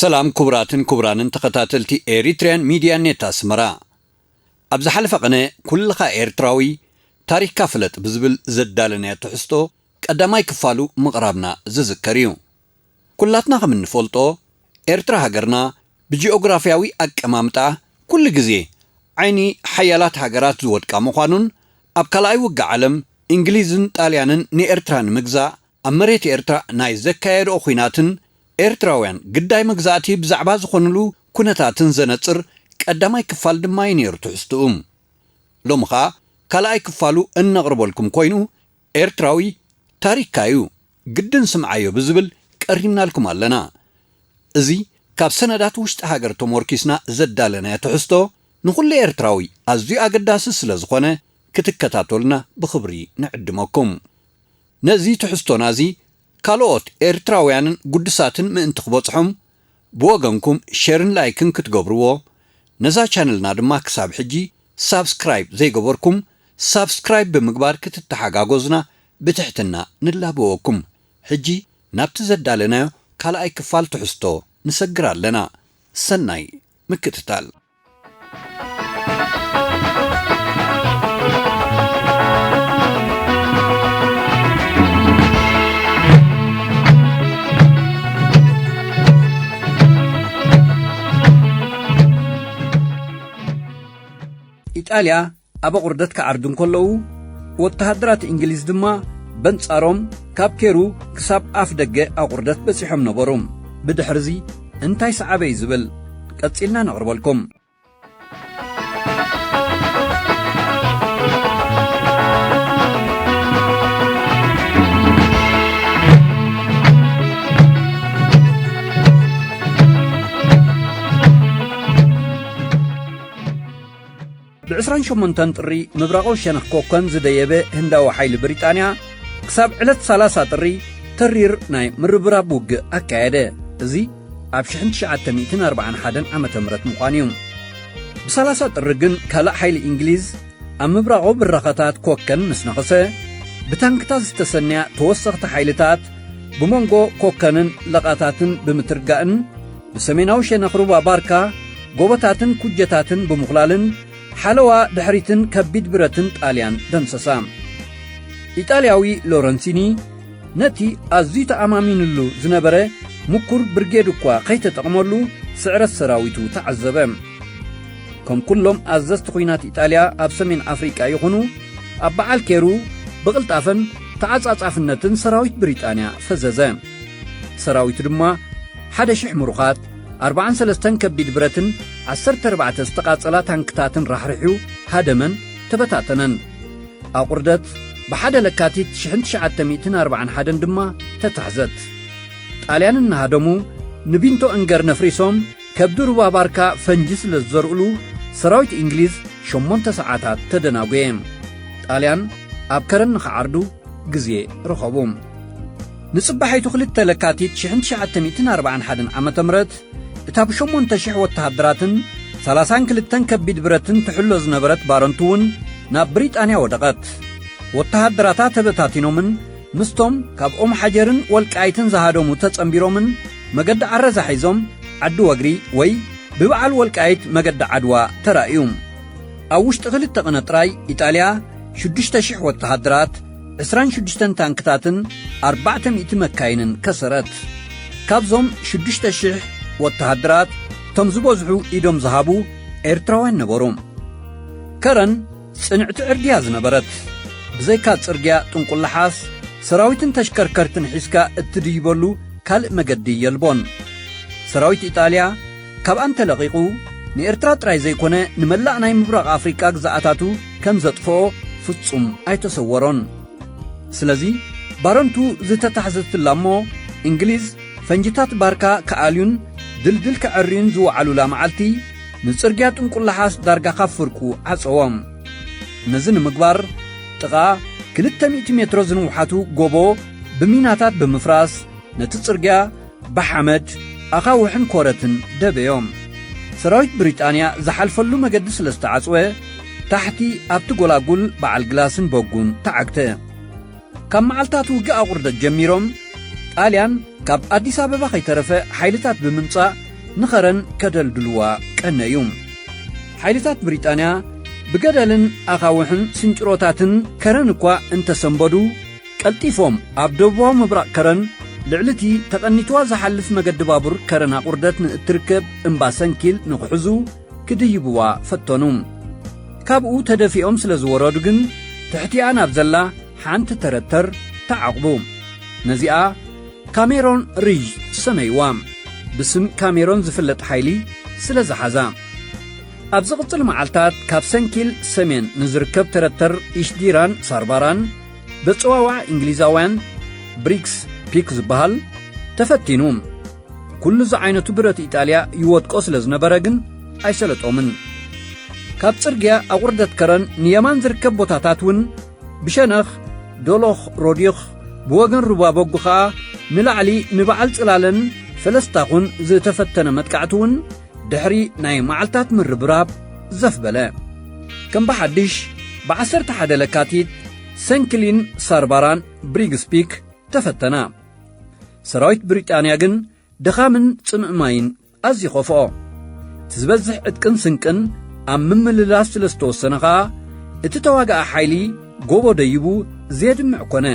ሰላም ክቡራትን ክቡራንን ተኸታተልቲ ኤሪትሪያን ሚድያ ኔት ኣስመራ። ኣብ ዝሓለፈ ቅነ፣ ኩልኻ ኤርትራዊ ታሪኽካ ፍለጥ ብዝብል ዘዳለናዮ ትሕዝቶ ቀዳማይ ክፋሉ ምቕራብና ዝዝከር እዩ። ኩላትና ከም እንፈልጦ፣ ኤርትራ ሃገርና ብጂኦግራፍያዊ ኣቀማምጣ ኩሉ ግዜ ዓይኒ ሓያላት ሃገራት ዝወድቃ ምዃኑን፣ ኣብ ካልኣይ ውግእ ዓለም እንግሊዝን ጣልያንን ንኤርትራ ንምግዛእ ኣብ መሬት ኤርትራ ናይ ዘካየድኦ ኲናትን ኤርትራውያን ግዳይ መግዛእቲ ብዛዕባ ዝኾኑሉ ኩነታትን ዘነጽር ቀዳማይ ክፋል ድማ እዩ ነይሩ ትሕዝትኡ። ሎሚ ኸኣ ካልኣይ ክፋሉ እነቕርበልኩም ኮይኑ፣ ኤርትራዊ ታሪኽካ እዩ፣ ግድን ስምዓዮ ብዝብል ቀሪብናልኩም ኣለና። እዚ ካብ ሰነዳት ውሽጢ ሃገር ተሞርኪስና ዘዳለናዮ ትሕዝቶ ንኹሉ ኤርትራዊ ኣዝዩ ኣገዳሲ ስለ ዝኾነ ክትከታተሉና ብኽብሪ ንዕድመኩም። ነዚ ትሕዝቶና እዚ ካልኦት ኤርትራውያንን ግዱሳትን ምእንቲ ክበጽሖም ብወገንኩም ሸርን ላይክን ክትገብርዎ፣ ነዛ ቻነልና ድማ ክሳብ ሕጂ ሳብስክራይብ ዘይገበርኩም ሳብስክራይብ ብምግባር ክትተሓጋገዙና ብትሕትና ንላበወኩም። ሕጂ ናብቲ ዘዳለናዮ ካልኣይ ክፋል ትሕዝቶ ንሰግር ኣለና። ሰናይ ምክትታል። ኢጣልያ ኣብ ኣቑርደት ክዓርዱ እንከለዉ፣ ወተሃደራት እንግሊዝ ድማ በንጻሮም ካብ ኬሩ ክሳብ ኣፍ ደገ ኣቑርደት በጺሖም ነበሩ። ብድሕርዚ እንታይ ሰዓበ እዩ ዝብል ቀጺልና ነቕርበልኩም። ብ ዕስራን ሸሞንተን ጥሪ ምብራቓዊ ሸነኽ ኮከን ዝደየበ ህንዳዊ ሓይሊ ብሪጣንያ፣ ክሳብ ዕለት ሰላሳ ጥሪ ተሪር ናይ ምርብራብ ውግእ ኣካየደ። እዚ ኣብ ሽሕን ትሽዓተ ሚእትን ኣርባዓን ሓደን ዓመተ ምህረት ምዃኑ እዩ። ብሰላሳ ጥሪ ግን ካልእ ሓይሊ እንግሊዝ ኣብ ምብራቓዊ ብራኸታት ኮከን ምስ ነኸሰ፣ ብታንክታት ዝተሰንያ ተወሰኽቲ ሓይልታት ብመንጎ ኮከንን ለቓታትን ብምትርጋእን፣ ብሰሜናዊ ሸነኽ ሩባ ባርካ ጎቦታትን ኩጀታትን ብምኹላልን፣ ሓለዋ ድሕሪትን ከቢድ ብረትን ጣልያን ደምሰሳ። ኢጣልያዊ ሎረንሲኒ ነቲ ኣዝዩ ተኣማሚንሉ ዝነበረ ምኩር ብርጌድ እኳ ከይተጠቕመሉ ስዕረት ሰራዊቱ ተዓዘበ። ከም ኩሎም ኣዘዝቲ ኲናት ኢጣልያ ኣብ ሰሜን ኣፍሪቃ ይኹኑ ኣብ በዓል ኬሩ ብቕልጣፈን ተዓጻጻፍነትን ሰራዊት ብሪጣንያ ፈዘዘ። ሰራዊቱ ድማ ሓደ ሽሕ ምሩኻት፣ ኣርባዓን ሰለስተን ከቢድ ብረትን ዓሰርተ ኣርባዕተ ዝተቓጸላ ታንክታትን ራሕሪሑ ሃደመን ተበታተነን። ኣቑርደት ብሓደ ለካቲት ሽሕን ትሽዓተ ሚእትን ኣርባዓን ሓደን ድማ ተታሕዘት። ጣልያን እናሃደሙ ንቢንቶ እንገር ነፍሪሶም ከብዲ ሩባ ባርካ ፈንጂ ስለ ዝዘርእሉ ሰራዊት እንግሊዝ ሸሞንተ ሰዓታት ተደናጎየ። ጣልያን ኣብ ከረን ንኽዓርዱ ግዜ ረኸቡ። ንጽባሒቱ ክልተ ለካቲት ሽሕን ትሽዓተ ሚእትን ኣርባዓን ሓደን ዓመተ ምህረት እታ ብሸሞንተ ሽሕ ወተሃደራትን ሰላሳን ክልተን ከቢድ ብረትን ትሕሎ ዝነበረት ባረንቱ እውን ናብ ብሪጣንያ ወደቐት። ወተሃደራታ ተበታቲኖምን ምስቶም ካብ ኦም ሓጀርን ወልቃይትን ዝሃደሙ ተጸንቢሮምን መገዲ ዓረዛ ሒዞም ዓዲ ወግሪ ወይ ብበዓል ወልቃይት መገዲ ዓድዋ ተራእዩ። ኣብ ውሽጢ ክልተ ቅነ ጥራይ ኢጣልያ ሽዱሽተ ሽሕ ወተሃደራት፣ ዕስራን ሽዱሽተን ታንክታትን ኣርባዕተ ሚእቲ መካይንን ከሰረት። ካብዞም ሽዱሽተ ሽሕ ወተሃደራት እቶም ዝበዝሑ ኢዶም ዝሃቡ ኤርትራውያን ነበሩ። ከረን ጽንዕቲ ዕርድያ ዝነበረት፣ ብዘይካ ጽርግያ ጥንቁላሓስ ሰራዊትን ተሽከርከርትን ሒዝካ እትድይበሉ ካልእ መገዲ የልቦን። ሰራዊት ኢጣልያ ካብኣ እንተለቒቑ ንኤርትራ ጥራይ ዘይኮነ ንመላእ ናይ ምብራቕ ኣፍሪቃ ግዝኣታቱ ከም ዘጥፍኦ ፍጹም ኣይተሰወሮን። ስለዚ ባረንቱ ዝተታሕዘትላ እሞ፣ እንግሊዝ ፈንጅታት ባርካ ክኣልዩን ድልድል ከዐርዩን ዝወዓሉላ መዓልቲ፣ ንጽርግያ ጥንቁላሓስ ዳርጋ ካብ ፍርቁ ዓጸዎም። ነዚ ንምግባር፣ ጥቓ ክልተ ሚእቲ ሜትሮ ዝንውሓቱ ጎቦ ብሚናታት ብምፍራስ፣ ነቲ ጽርግያ ብሓመድ፣ ኣኻውሕን ኮረትን ደበዮም። ሰራዊት ብሪጣንያ ዝሓልፈሉ መገዲ ስለ ዝተዓጽወ፣ ታሕቲ ኣብቲ ጎላጉል በዓል ግላስን በጉን ተዓግተ። ካብ መዓልታት ውግእ ኣቑርደት ጀሚሮም፣ ጣልያን ካብ ኣዲስ ኣበባ ከይተረፈ ሓይልታት ብምምጻእ ንኸረን ከደልድልዋ ቀነዩ። ሓይልታት ብሪጣንያ ብገደልን ኣኻውሕን ስንጭሮታትን ከረን እኳ እንተሰንበዱ፣ ቀልጢፎም ኣብ ደቡባዊ ምብራቕ ከረን ልዕሊ እቲ ተቐኒትዋ ዝሓልፍ መገዲ ባቡር ከረን ኣቑርደት ንእትርከብ እምባ ሰንኪል ንኽሕዙ ክድይብዋ ፈተኑ። ካብኡ ተደፊኦም ስለ ዝወረዱ ግን፣ ትሕቲኣ ናብ ዘላ ሓንቲ ተረተር ተዓቑቡ። ነዚኣ ካሜሮን ሪጅ ሰመይዋ። ብስም ካሜሮን ዝፍለጥ ሓይሊ ስለ ዝሓዛ። ኣብ ዝቕጽል መዓልታት ካብ ሰንኪል ሰሜን ንዝርከብ ተረተር ኢሽዲራን ሳርባራን፣ በጽዋዋዕ እንግሊዛውያን ብሪግስ ፒክ ዝበሃል፣ ተፈቲኑ። ኩሉ ዝዓይነቱ ብረት ኢጣልያ ይወድቆ ስለ ዝነበረ ግን ኣይሰለጦምን። ካብ ጽርግያ ኣቑርደት ከረን ንየማን ዝርከብ ቦታታት እውን ብሸነኽ፣ ዶሎኽ፣ ሮዲኽ፣ ብወገን ሩባ በጉ ኸኣ ንላዕሊ ንበዓል ጽላለን ፈለስታኹን ዝተፈተነ መጥቃዕቲ እውን ድሕሪ ናይ መዓልታት ምርብራብ ዘፍ በለ። ከም ብሓድሽ ብዓሰርተ ሓደ ለካቲት ሰንክሊን ሳርባራን ብሪግስ ፒክ ተፈተና። ሰራዊት ብሪጣንያ ግን ድኻምን ጽምእ ማይን ኣዝዩ ኸፍኦ። እቲ ዝበዝሕ ዕጥቅን ስንቅን ኣብ ምምልላስ ስለ ዝተወሰነ ኸኣ፣ እቲ ተዋጋኢ ሓይሊ ጎቦ ደይቡ ዜድምዕ ኮነ።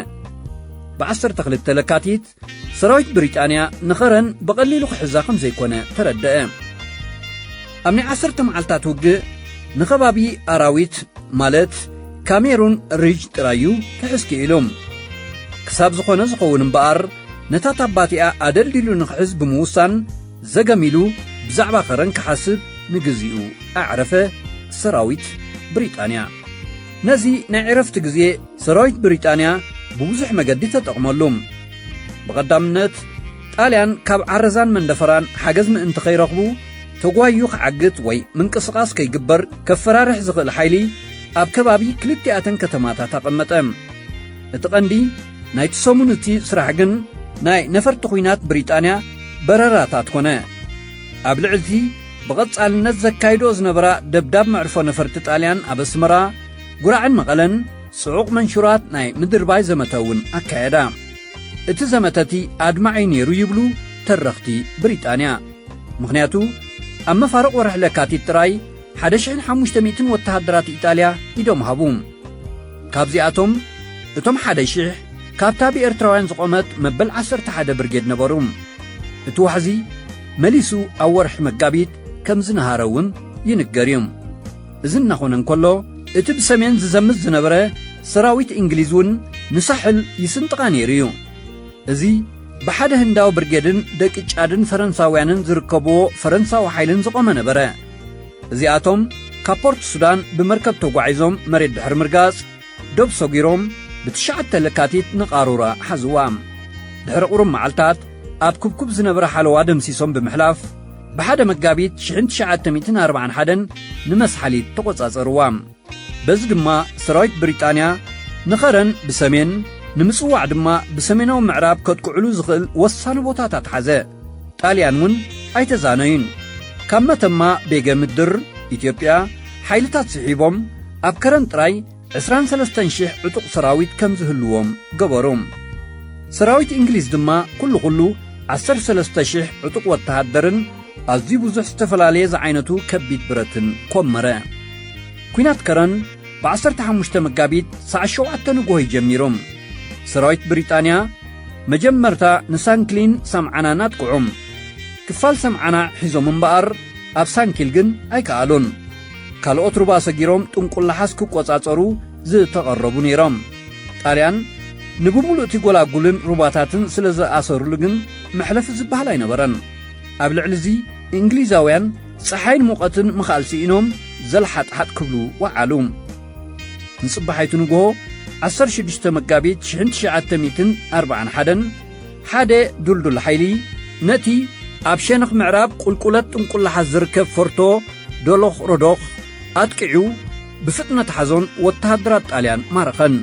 ብዓሰርተ ክልተ ለካቲት፣ ሰራዊት ብሪጣንያ ንኸረን ብቐሊሉ ክሕዛ ከም ዘይኮነ ተረድአ። ኣብ ናይ ዓሰርተ መዓልታት ውግእ፣ ንኸባቢ ኣራዊት ማለት ካሜሩን ሪጅ ጥራይ እዩ ክሕዝ ክኢሉ። ክሳብ ዝኾነ ዝኸውን እምበኣር፣ ነታ ታባቲኣ ኣደልዲሉ ንኽሕዝ ብምውሳን፣ ዘገም ኢሉ ብዛዕባ ከረን ክሓስብ ንግዚኡ ኣዕረፈ ሰራዊት ብሪጣንያ። ነዚ ናይ ዕረፍቲ ግዜ ሰራዊት ብሪጣንያ ብብዙሕ መገዲ ተጠቕመሉ። ብቐዳምነት፣ ጣልያን ካብ ዓረዛን መንደፈራን ሓገዝ ምእንቲ ከይረኽቡ፣ ተጓዩ ክዓግት ወይ ምንቅስቓስ ከይግበር ከፈራርሕ ዝኽእል ሓይሊ ኣብ ከባቢ ክልቲኣተን ከተማታት ኣቐመጠ። እቲ ቀንዲ ናይቲ ሰሙን እቲ ስራሕ ግን ናይ ነፈርቲ ኲናት ብሪጣንያ በረራታት ኮነ። ኣብ ልዕሊ እቲ ብቐጻልነት ዘካይዶ ዝነበራ ደብዳብ መዕርፎ ነፈርቲ ጣልያን ኣብ ኣስመራ፣ ጉራዕን መቐለን ጽዑቕ መንሹራት ናይ ምድርባይ ዘመተ እውን ኣካየዳ። እቲ ዘመተ እቲ ኣድማዒ ነይሩ ይብሉ ተረኽቲ ብሪጣንያ። ምኽንያቱ፣ ኣብ መፋርቕ ወርሒ ለካቲት ጥራይ ሓደ ሽሕን ሓሙሽተ ሚእትን ወተሃደራት ኢጣልያ ኢዶም ሃቡ። ካብዚኣቶም፣ እቶም ሓደ ሽሕ ካብታ ብኤርትራውያን ዝቖመት መበል ዓሰርተ ሓደ ብርጌድ ነበሩ። እቲ ዋሕዚ መሊሱ ኣብ ወርሒ መጋቢት ከም ዝነሃረ እውን ይንገር እዩ። እዚ እናኾነ እንከሎ፣ እቲ ብሰሜን ዝዘምት ዝነበረ ሰራዊት እንግሊዝ እውን ንሳሕል ይስንጥቓ ነይሩ እዩ። እዚ ብሓደ ህንዳዊ ብርጌድን ደቂ ጫድን ፈረንሳውያንን ዝርከብዎ ፈረንሳዊ ሓይልን ዝቖመ ነበረ። እዚኣቶም ካብ ፖርት ሱዳን ብመርከብ ተጓዒዞም መሬት ድሕሪ ምርጋጽ፣ ዶብ ሰጒሮም ብትሽዓተ ለካቲት ንቓሩራ ሓዝዋ። ድሕሪ ቁሩብ መዓልታት ኣብ ክብኩብ ዝነበረ ሓለዋ ደምሲሶም ብምሕላፍ፣ ብሓደ መጋቢት ሽሕን ትሽዓተ ሚእትን ኣርባዓን ሓደን ንመስሓሊት ተቖጻጸርዋ። በዚ ድማ ሰራዊት ብሪጣንያ ንኸረን ብሰሜን፣ ንምጽዋዕ ድማ ብሰሜናዊ ምዕራብ ከጥቅዕሉ ዝኽእል ወሳኒ ቦታታት ሓዘ። ጣልያን እውን ኣይተዛነዩን። ካብ መተማ ቤገ ምድር ኢትዮጵያ ሓይልታት ስሒቦም ኣብ ከረን ጥራይ ዕስራን ሰለስተን ሽሕ ዕጡቕ ሰራዊት ከም ዝህልዎም ገበሩ። ሰራዊት እንግሊዝ ድማ ኩሉ ኩሉ ዓሰርተ ሰለስተ ሽሕ ዕጡቕ ወተሃደርን ኣዝዩ ብዙሕ ዝተፈላለየ ዝዓይነቱ ከቢድ ብረትን ኮመረ። ኲናት ከረን ብዓሰርተ ሓሙሽተ መጋቢት ሰዓት ሸውዓተ ንግሆ እዩ ጀሚሩ። ሰራዊት ብሪጣንያ መጀመርታ ንሳንክሊን ሰምዓናን ኣጥቅዑ። ክፋል ሰምዓና ሒዞም እምበኣር ኣብ ሳንኪል ግን ኣይከኣሉን። ካልኦት ሩባ ሰጊሮም ጥንቁላሓስ ክቆጻጸሩ ዝተቐረቡ ነይሮም። ጣልያን ንብምሉእ እቲ ጎላጉልን ሩባታትን ስለ ዝኣሰሩሉ ግን መሕለፊ ዝበሃል ኣይነበረን። ኣብ ልዕሊ እዚ እንግሊዛውያን ጸሓይን ሙቐትን ምኽኣል ስኢኖም ዘልሓጥሓጥ ክብሉ ወዓሉ። ንጽባሒቱ ንግሆ ዓሰርተ ሽዱሽተ መጋቢት ሽሕን ትሽዓተ ሚእትን ኣርባዓን ሓደን፣ ሓደ ዱልዱል ሓይሊ ነቲ ኣብ ሸነኽ ምዕራብ ቁልቁለት ጥንቁላሓ ዝርከብ ፎርቶ ዶሎኽ ሮዶኽ ኣጥቂዑ ብፍጥነት ሓዞን ወተሃደራት ጣልያን ማረኸን።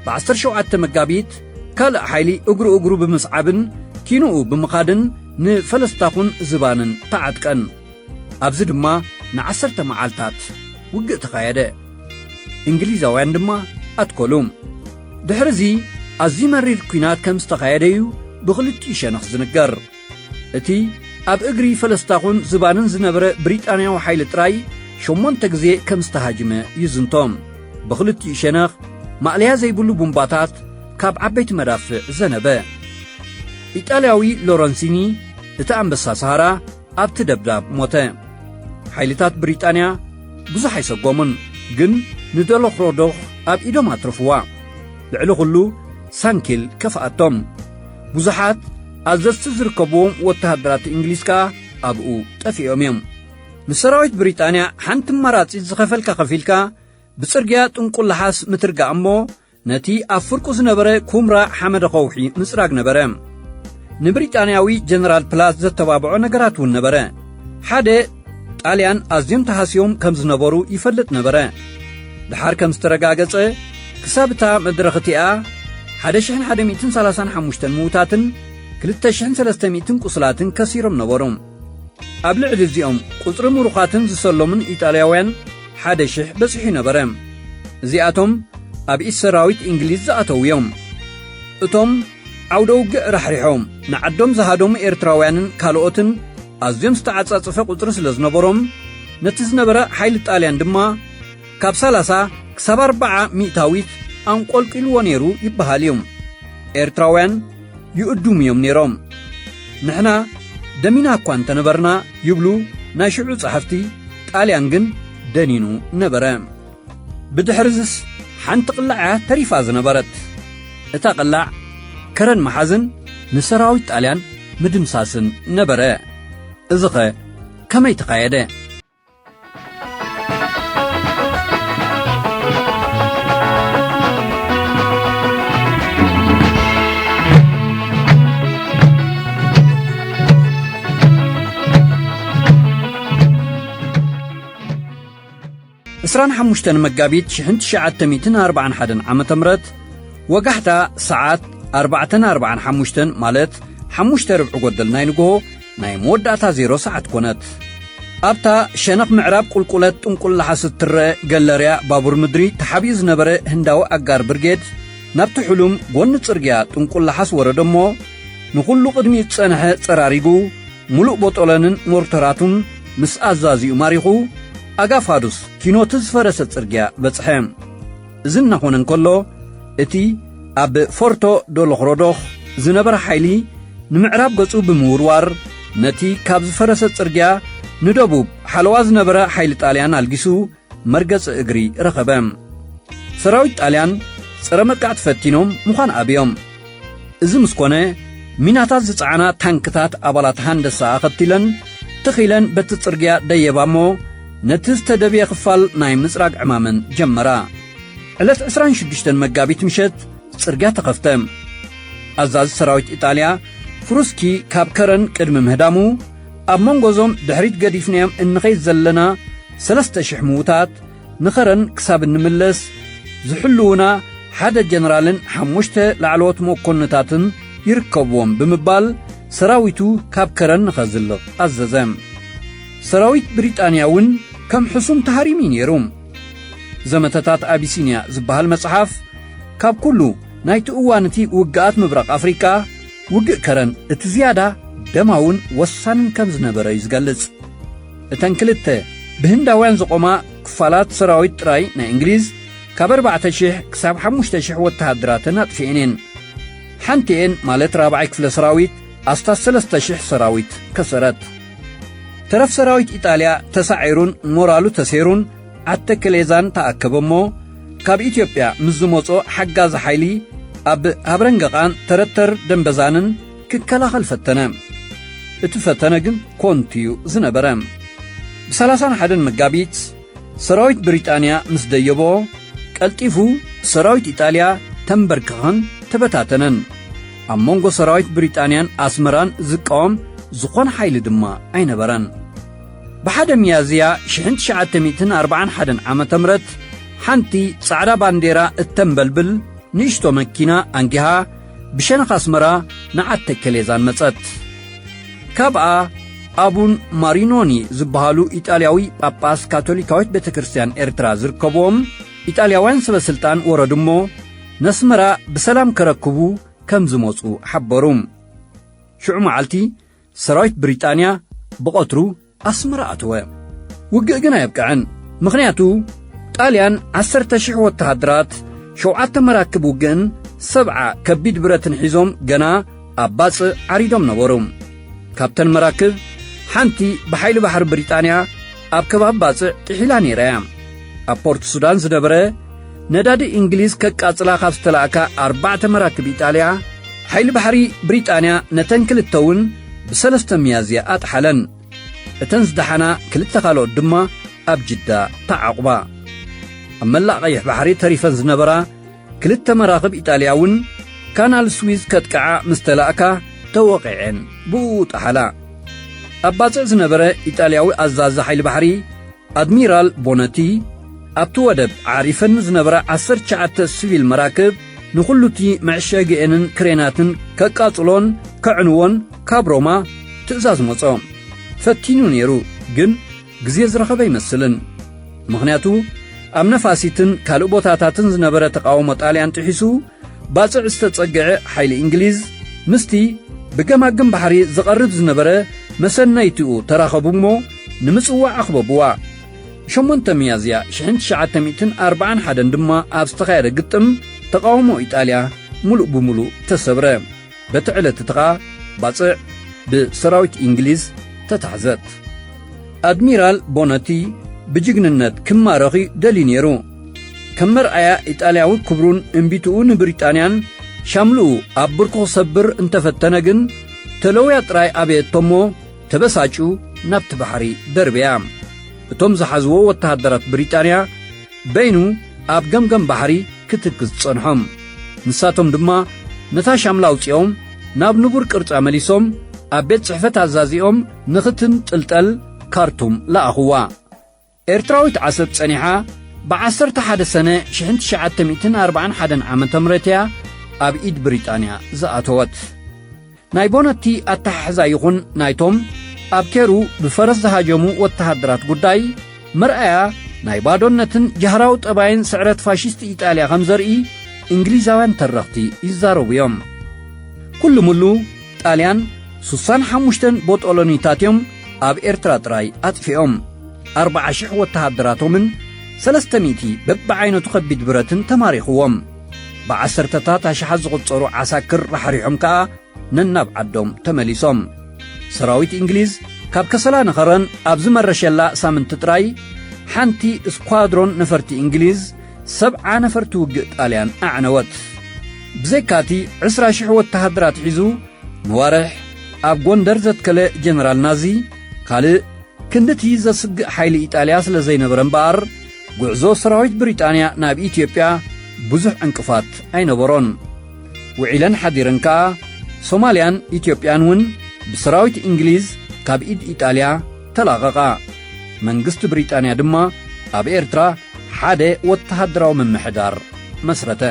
ብ ዓሰርተ ሸውዓተ መጋቢት ካልእ ሓይሊ እግሩ እግሩ ብምስዓብን ኪንኡ ብምኻድን ንፈለስታኹን ዝባንን ተዓጥቀን። ኣብዚ ድማ ንዓሰርተ መዓልታት ውግእ ተኻየደ። እንግሊዛውያን ድማ ኣትኮሉ። ድሕርዚ ኣዝዩ መሪር ኲናት ከም ዝተኻየደ እዩ ብኽልቲኡ ሸነኽ ዝንገር። እቲ ኣብ እግሪ ፈለስታኹን ዝባንን ዝነበረ ብሪጣንያዊ ሓይሊ ጥራይ ሸሞንተ ግዜ ከም ዝተሃጅመ ይዝንቶ። ብኽልቲኡ ሸነኽ ማእለያ ዘይብሉ ቡምባታት ካብ ዓበይቲ መዳፍዕ ዘነበ። ኢጣልያዊ ሎረንሲኒ፣ እቲ ኣንበሳ ሰሃራ፣ ኣብቲ ደብዳብ ሞተ። ሓይልታት ብሪጣንያ ብዙሕ ኣይሰጎሙን፣ ግን ንዶሎኽሮዶኽ ኣብ ኢዶም ኣትረፍዋ። ልዕሊ ኹሉ ሳንኪል ከፍኣቶም። ብዙሓት ኣዘዝቲ ዝርከብዎም ወተሃደራት እንግሊዝ ከኣ ኣብኡ ጠፊኦም እዮም። ንሰራዊት ብሪጣንያ ሓንቲ ኣማራጺት ዝኸፈልካ ከፊልካ ብጽርግያ ጥንቁላሓስ ምትርጋእ እሞ ነቲ ኣብ ፍርቁ ዝነበረ ኩምራ ሓመደ ከውሒ ምጽራግ ነበረ። ንብሪጣንያዊ ጀነራል ፕላት ዘተባብዖ ነገራት እውን ነበረ። ሓደ፣ ጣልያን ኣዝዮም ተሃስዮም ከም ዝነበሩ ይፈልጥ ነበረ። ደሓር ከም ዝተረጋገጸ፣ ክሳብ እታ መድረኽ እቲኣ ሓደ ሽሕን ሓደ ሚእትን ሰላሳን ሓሙሽተን ምዉታትን ክልተ ሽሕን ሰለስተ ሚእትን ቁስላትን ከሲሮም ነበሩ። ኣብ ልዕሊ እዚኦም ቁጽሪ ምሩኻትን ዝሰሎምን ኢጣልያውያን ሓደ ሽሕ በጺሑ ነበረ። እዚኣቶም ኣብ ኢድ ሰራዊት እንግሊዝ ዝኣተዉ እዮም። እቶም ዓውደ ውግእ ራሕሪሖም ንዓዶም ዝሃደሙ ኤርትራውያንን ካልኦትን ኣዝዮም ዝተዓጻጸፈ ቁጽሪ ስለ ዝነበሮም፣ ነቲ ዝነበረ ሓይሊ ጣልያን ድማ ካብ ሰላሳ ክሳብ ኣርብዓ ሚእታዊት ኣንቆልቂልዎ ነይሩ ይበሃል እዩ። ኤርትራውያን ይእዱሙ እዮም ነይሮም። ንሕና ደሚና እኳ እንተነበርና ይብሉ ናይ ሽዑ ጸሓፍቲ፣ ጣልያን ግን ደኒኑ ነበረ። ብድሕርዝስ ሓንቲ ቅላዕ እያ ተሪፋ ዝነበረት። እታ ቅላዕ ከረን ምሓዝን ንሰራዊት ጣልያን ምድምሳስን ነበረ። እዚኸ ከመይ ተኻየደ? ዕስራን ሓሙሽተን መጋቢት ሽሕን ትሽዓተ ሚእትን ኣርባዓን ሓደን ዓመተ ምህረት፣ ወጋሕታ ሰዓት ኣርባዕተን ኣርባዓን ሓሙሽተን፣ ማለት ሓሙሽተ ርብዒ ጎደል ናይ ንግሆ፣ ናይ መወዳእታ ዜሮ ሰዓት ኮነት። ኣብታ ሸነኽ ምዕራብ ቁልቁለት ጥንቁላሓስ እትረአ ገለርያ ባቡር ምድሪ ተሓቢኡ ዝነበረ ህንዳዊ ኣጋር ብርጌድ፣ ናብቲ ሕሉም ጎኒ ጽርግያ ጥንቁላሓስ ወረደ እሞ፣ ንኹሉ ቅድሚኡ ዝጸንሐ ጸራሪጉ፣ ምሉእ ቦጦሎንን ሞርተራቱን ምስ ኣዛዚኡ ማሪኹ፣ ኣጋፋዱስ ኪኖቲ ዝፈረሰ ጽርግያ በጽሐ። እዚ እናኾነ እንከሎ፣ እቲ ኣብ ፎርቶ ዶሎኽሮዶኽ ዝነበረ ሓይሊ ንምዕራብ ገጹ ብምውርዋር፣ ነቲ ካብ ዝፈረሰ ጽርግያ ንደቡብ ሓለዋ ዝነበረ ሓይሊ ጣልያን ኣልጊሱ መርገጺ እግሪ ረኸበ። ሰራዊት ጣልያን ጸረ መጥቃዕቲ ፈቲኖም ምዃን ኣብዮም። እዚ ምስ ኮነ፣ ሚናታት ዝጸዓና ታንክታት ኣባላት ሃንደሳ ኣኸቲለን ትኽ ኢለን በቲ ጽርግያ ደየባ እሞ፣ ነቲ ዝተደብየ ክፋል ናይ ምጽራግ ዕማመን ጀመራ። ዕለት ዕስራን ሽዱሽተን መጋቢት ምሸት ጽርግያ ተኸፍተ። ኣዛዚ ሰራዊት ኢጣልያ ፍሩስኪ ካብ ከረን ቅድሚ ምህዳሙ፣ ኣብ መንጎ እዞም ድሕሪት ገዲፍናዮም እንኸይድ ዘለና ሰለስተ ሽሕ ምዉታት፣ ንኸረን ክሳብ እንምለስ ዝሕልዉና ሓደ ጀነራልን ሓሙሽተ ላዕለዎት መኮንታትን ይርከብዎም ብምባል፣ ሰራዊቱ ካብ ከረን ንኸዝልቕ ኣዘዘ። ሰራዊት ብሪጣንያ እውን ከም ሕሱም ተሃሪሙ እዩ ነይሩ። ዘመተታት ኣቢሲንያ ዝበሃል መጽሓፍ፣ ካብ ኩሉ ናይቲ እዋን እቲ ውግኣት ምብራቕ ኣፍሪቃ፣ ውግእ ከረን እቲ ዝያዳ ደማውን ወሳንን ከም ዝነበረ እዩ ዝገልጽ። እተን ክልተ ብህንዳውያን ዝቖማ ክፋላት ሰራዊት ጥራይ ናይ እንግሊዝ፣ ካብ ኣርባዕተ ሽሕ ክሳብ ሓሙሽተ ሽሕ ወተሃደራተን ኣጥፊኤን እየን። ሓንቲኤን፣ ማለት ራብዓይ ክፍለ ሰራዊት፣ ኣስታት ሰለስተ ሽሕ ሰራዊት ከሰረት። ተረፍ ሰራዊት ኢጣልያ ተሳዒሩን ሞራሉ ተሴሩን ዓዲ ተከሌዛን ተኣከበ እሞ፣ ካብ ኢትዮጵያ ምስ ዝመጾ ሓጋዚ ሓይሊ ኣብ ሃብረንገቓን ተረተር ደምበዛንን ክከላኸል ፈተነ። እቲ ፈተነ ግን ኮንቱ እዩ ዝነበረ። ብሰላሳን ሓደን መጋቢት ሰራዊት ብሪጣንያ ምስ ደየቦ፣ ቀልጢፉ ሰራዊት ኢጣልያ ተንበርክኸን ተበታተነን። ኣብ መንጎ ሰራዊት ብሪጣንያን ኣስመራን ዝቃወም ዝኾነ ሓይሊ ድማ ኣይነበረን። ብ ሓደ ሚያዝያ ሽሕን ትሽዓተ ሚእትን ኣርባዓን ሓደን ዓመተ ምህረት፣ ሓንቲ ጻዕዳ ባንዴራ እተንበልብል ንእሽቶ መኪና ኣንጊሃ ብሸነኽ ኣስመራ ንዓዲ ተከሌዛን መጸት። ካብኣ ኣቡን ማሪኖኒ ዝበሃሉ ኢጣልያዊ ጳጳስ ካቶሊካዊት ቤተ ክርስቲያን ኤርትራ ዝርከብዎም ኢጣልያውያን ሰበ ስልጣን ወረዱ እሞ፣ ነስመራ ብሰላም ከረክቡ ከም ዝመጹ ሓበሩ። ሽዑ መዓልቲ ሰራዊት ብሪጣንያ ብቐትሩ ኣስመራ ኣተወ። ውግእ ግን ኣየብቅዐን። ምኽንያቱ፣ ጣልያን ዓሰርተ ሽሕ ወተሃደራት፣ ሸውዓተ መራክብ ውግእን ሰብዓ ከቢድ ብረትን ሒዞም ገና ኣብ ባጽዕ ዓሪዶም ነበሩ። ካብተን መራክብ ሓንቲ ብሓይሊ ባሕሪ ብሪጣንያ ኣብ ከባቢ ባጽዕ ጥሒላ ነይራ እያ። ኣብ ፖርት ሱዳን ዝነበረ ነዳዲ እንግሊዝ ከቃጽላ ካብ ዝተላእካ ኣርባዕተ መራክብ ኢጣልያ፣ ሓይሊ ባሕሪ ብሪጣንያ ነተን ክልተ እውን ብሰለስተ ሚያዝያ ኣጥሓለን። እተን ዝደሓና ክልተ ካልኦት ድማ ኣብ ጅዳ ተዓቑባ። ኣብ መላእ ቀይሕ ባሕሪ ተሪፈን ዝነበራ ክልተ መራኽብ ኢጣልያ እውን ካናል ስዊዝ ከጥቅዓ ምስ ተላእካ ተወቒዐን ብኡ ጠሓላ። ኣብ ባጽዕ ዝነበረ ኢጣልያዊ ኣዛዚ ሓይሊ ባሕሪ ኣድሚራል ቦነቲ፣ ኣብቲ ወደብ ዓሪፈን ዝነበራ ዓሰርተ ትሽዓተ ሲቪል መራክብ ንኹሉ እቲ መዕሸጊኤንን ክሬናትን ከቃጽሎን ከዕንዎን ካብ ሮማ ትእዛዝ መጾ። ፈቲኑ ነይሩ፣ ግን ግዜ ዝረኸበ ኣይመስልን። ምኽንያቱ፣ ኣብ ነፋሲትን ካልእ ቦታታትን ዝነበረ ተቃውሞ ጣልያን ጥሒሱ፣ ባጽዕ ዝተጸግዐ ሓይሊ እንግሊዝ ምስቲ ብገማግም ባሕሪ ዝቐርብ ዝነበረ መሰነይትኡ ተራኸቡ እሞ፣ ንምጽዋዕ ኣኽበብዋ። ሸሞንተ ሚያዝያ ሽሕን ትሽዓተ ሚእትን ኣርባዓን ሓደን ድማ ኣብ ዝተኻየደ ግጥም፣ ተቃውሞ ኢጣልያ ምሉእ ብምሉእ ተሰብረ። በቲ ዕለት እቲ ኸኣ ባጽዕ ብሰራዊት እንግሊዝ ተታሕዘት። ኣድሚራል ቦነቲ ብጅግንነት ክማረኽ ደልዩ ነይሩ። ከም መርኣያ ኢጣልያዊ ክብሩን እምቢትኡ ንብሪጣንያን ሻምልኡ ኣብ ብርኩ ክሰብር እንተፈተነ ግን፣ ተለውያ ጥራይ ኣበየቶ እሞ ተበሳጩ ናብቲ ባሕሪ ደርበያ። እቶም ዝሓዝዎ ወተሃደራት ብሪጣንያ በይኑ ኣብ ገምገም ባሕሪ ክትክዝ ጸንሖም። ንሳቶም ድማ ነታ ሻምላ ኣውጺኦም ናብ ንቡር ቅርጻ መሊሶም ኣብ ቤት ጽሕፈት ኣዛዚኦም ንኽትንጥልጠል ካርቱም ለኣኽዋ። ኤርትራዊት ዓሰብ ጸኒሓ ብ ዓሰርተ ሓደ ሰነ ሽሕን ትሽዓተ ሚእትን ኣርባዓን ሓደን ዓመተ ምህረት እያ ኣብ ኢድ ብሪጣንያ ዝኣተወት። ናይ ቦነቲ ኣተሓሕዛ ይኹን ናይቶም ኣብ ኬሩ ብፈረስ ዝሃጀሙ ወተሃደራት ጉዳይ መርኣያ ናይ ባዶነትን ጃህራዊ ጠባይን ስዕረት ፋሽስት ኢጣልያ ከም ዘርኢ እንግሊዛውያን ተረኽቲ ይዛረቡ እዮም። ኩሉ ምሉ ጣልያን ሱሳን ሓሙሽተን ቦጦሎኒታት እዮም ኣብ ኤርትራ ጥራይ ኣጥፊኦም። ኣርብዓ ሽሕ ወተሃደራቶምን ሰለስተ ሚእቲ በብዓይነቱ ከቢድ ብረትን ተማሪኽዎም። ብዓሰርተታት ኣሽሓት ዝቑጸሩ ዓሳክር ራሕሪሖም ከኣ ነናብ ዓዶም ተመሊሶም። ሰራዊት እንግሊዝ ካብ ከሰላ ንኸረን ኣብ ዝመረሸላ ሳምንቲ ጥራይ፣ ሓንቲ ስኳድሮን ነፈርቲ እንግሊዝ ሰብዓ ነፈርቲ ውግእ ጣልያን ኣዕነወት። ብዘይካቲ ዕስራ ሽሕ ወተሃደራት ሒዙ ንዋርሕ ኣብ ጎንደር ዘትከለ ጀነራል ናዚ፣ ካልእ ክንድቲ ዘስግእ ሓይሊ ኢጣልያ ስለ ዘይነበረ እምበኣር፣ ጉዕዞ ሰራዊት ብሪጣንያ ናብ ኢትዮጵያ ብዙሕ ዕንቅፋት ኣይነበሮን። ውዒለን ሓዲረን ከኣ፣ ሶማልያን ኢትዮጵያን እውን ብሰራዊት እንግሊዝ ካብ ኢድ ኢጣልያ ተላቐቓ። መንግስቲ ብሪጣንያ ድማ ኣብ ኤርትራ ሓደ ወተሃደራዊ ምምሕዳር መስረተ።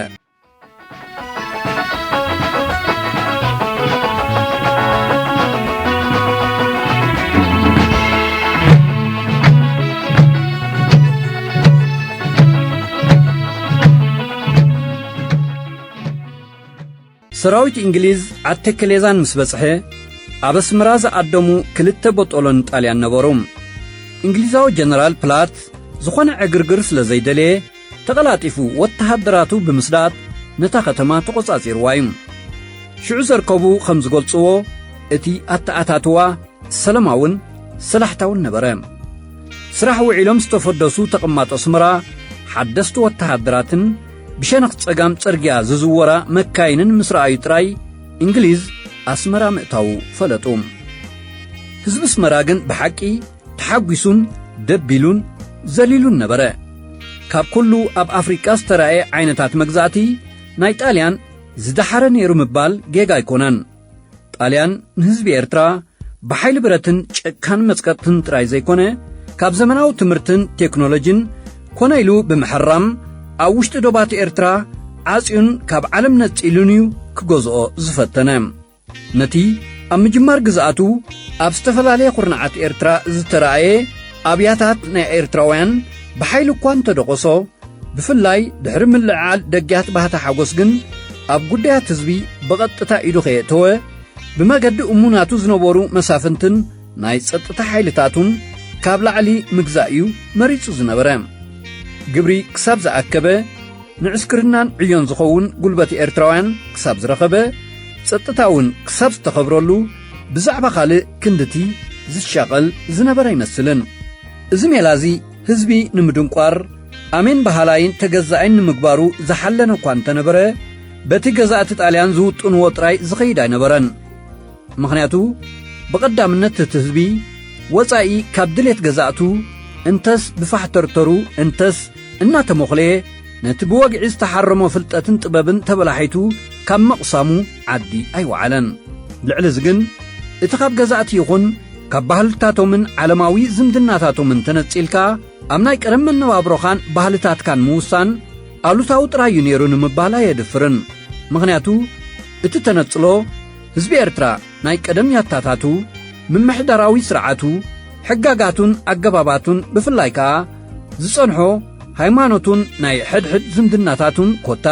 ሰራዊት እንግሊዝ ዓድ ተከሌዛን ምስ በጽሐ፣ ኣብ ኣስመራ ዝዓደሙ ክልተ ቦጦሎኒ ጣልያን ነበሩ። እንግሊዛዊ ጀነራል ፕላት ዝኾነ ዕግርግር ስለ ዘይደለየ፣ ተቐላጢፉ ወተሃደራቱ ብምስዳድ ነታ ከተማ ተቖጻጺርዋ እዩ። ሽዑ ዘርከቡ ከም ዝገልጽዎ፣ እቲ ኣተኣታትዋ ሰላማውን ሰላሕታውን ነበረ። ስራሕ ውዒሎም ዝተፈደሱ ተቐማጦ ኣስመራ፣ ሓደስቲ ወተሃደራትን ብሸነኽ ጸጋም ጽርግያ ዝዝወራ መካይንን ምስ ረኣዩ ጥራይ፣ እንግሊዝ ኣስመራ ምእታዉ ፈለጡ። ህዝቢ ኣስመራ ግን ብሓቂ ተሓጒሱን ደቢሉን ዘሊሉን ነበረ። ካብ ኩሉ ኣብ ኣፍሪቃ ዝተራእየ ዓይነታት መግዛእቲ ናይ ጣልያን ዝደሓረ ነይሩ ምባል ጌጋ ኣይኮነን። ጣልያን ንህዝቢ ኤርትራ ብሓይሊ ብረትን ጨካን መጽቀጥትን ጥራይ ዘይኮነ፣ ካብ ዘመናዊ ትምህርትን ቴክኖሎጂን ኮነ ኢሉ ብምሕራም ኣብ ውሽጢ ዶባት ኤርትራ ዓጽዩን ካብ ዓለም ነጺሉን እዩ ክገዝኦ ዝፈተነ። ነቲ ኣብ ምጅማር ግዝኣቱ ኣብ ዝተፈላለየ ኩርናዓት ኤርትራ ዝተራእየ ኣብያታት ናይ ኤርትራውያን ብሓይሊ እኳ እንተደቆሶ፣ ብፍላይ ድሕሪ ምልዕዓል ደግያት ባህታ ሓጎስ ግን ኣብ ጉዳያት ህዝቢ ብቐጥታ ኢዱ ከየእተወ፣ ብመገዲ እሙናቱ ዝነበሩ መሳፍንትን ናይ ጸጥታ ሓይልታቱን ካብ ላዕሊ ምግዛእ እዩ መሪጹ ዝነበረ። ግብሪ ክሳብ ዝኣከበ፣ ንዕስክርናን ዕዮን ዝኸውን ጉልበት ኤርትራውያን ክሳብ ዝረኸበ፣ ጸጥታ እውን ክሳብ ዝተኸብረሉ፣ ብዛዕባ ካልእ ክንድቲ ዝሻቐል ዝነበረ ኣይመስልን። እዚ ሜላ እዚ ህዝቢ ንምድንቋር፣ ኣሜን በሃላይን ተገዛኣይን ንምግባሩ ዝሓለነ እኳ እንተነበረ፣ በቲ ገዛእቲ ጣልያን ዝውጥንዎ ጥራይ ዝኸይድ ኣይነበረን። ምኽንያቱ፣ ብቐዳምነት እቲ ህዝቢ ወጻኢ ካብ ድሌት ገዛእቱ፣ እንተስ ብፋሕተርተሩ፣ እንተስ እናተሞኽለየ፣ ነቲ ብወግዒ ዝተሓረሞ ፍልጠትን ጥበብን ተበላሒቱ ካብ ምቕሳሙ ዓዲ ኣይወዓለን። ልዕሊ እዚ ግን፣ እቲ ካብ ገዛእቲ ይኹን ካብ ባህልታቶምን ዓለማዊ ዝምድናታቶምን ተነጺልካ፣ ኣብ ናይ ቀደም መነባብሮኻን ባህልታትካን ምውሳን ኣሉታዊ ጥራይ እዩ ነይሩ ንምባል ኣየድፍርን። ምኽንያቱ፣ እቲ ተነጽሎ ህዝቢ ኤርትራ ናይ ቀደም ያታታቱ፣ ምምሕዳራዊ ስርዓቱ፣ ሕጋጋቱን ኣገባባቱን፣ ብፍላይ ከኣ ዝጸንሖ ሃይማኖቱን ናይ ሕድሕድ ዝምድናታቱን ኮታ፣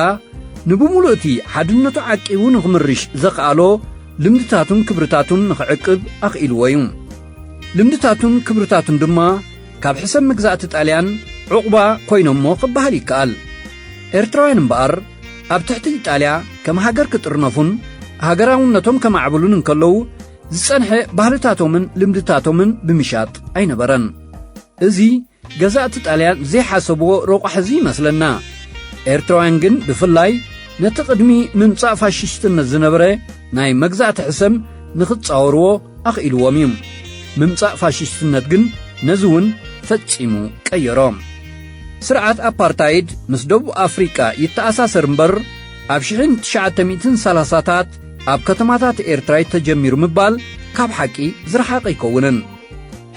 ንብምሉእ እቲ ሓድነቱ ዓቂቡ ንኽምርሽ ዘኽኣሎ ልምድታቱን ክብርታቱን ንኽዕቅብ ኣኽኢልዎ እዩ። ልምድታቱን ክብርታቱን ድማ ካብ ሕሰም መግዛእቲ ጣልያን ዑቕባ ኮይኖሞ ክበሃል ይከኣል። ኤርትራውያን እምበኣር፣ ኣብ ትሕቲ ኢጣልያ ከም ሃገር ክጥርነፉን ሃገራውነቶም ከማዕብሉን እንከለዉ፣ ዝጸንሐ ባህልታቶምን ልምድታቶምን ብምሻጥ ኣይነበረን። እዚ ገዛእቲ ጣልያን ዘይሓሰብዎ ረቋሒ እዚ ይመስለና። ኤርትራውያን ግን ብፍላይ ነቲ ቅድሚ ምምጻእ ፋሽስትነት ዝነበረ ናይ መግዛእቲ ሕሰም ንኽጻወርዎ ኣኽኢልዎም እዩ። ምምጻእ ፋሽስትነት ግን ነዚ እውን ፈጺሙ ቀየሮ። ስርዓት ኣፓርታይድ ምስ ደቡብ ኣፍሪቃ ይተኣሳሰር እምበር፣ ኣብ ሽሕን ትሽዓተ ሚእትን ሰላሳታት ኣብ ከተማታት ኤርትራ እዩ ተጀሚሩ ምባል ካብ ሓቂ ዝረሓቐ ኣይከውንን።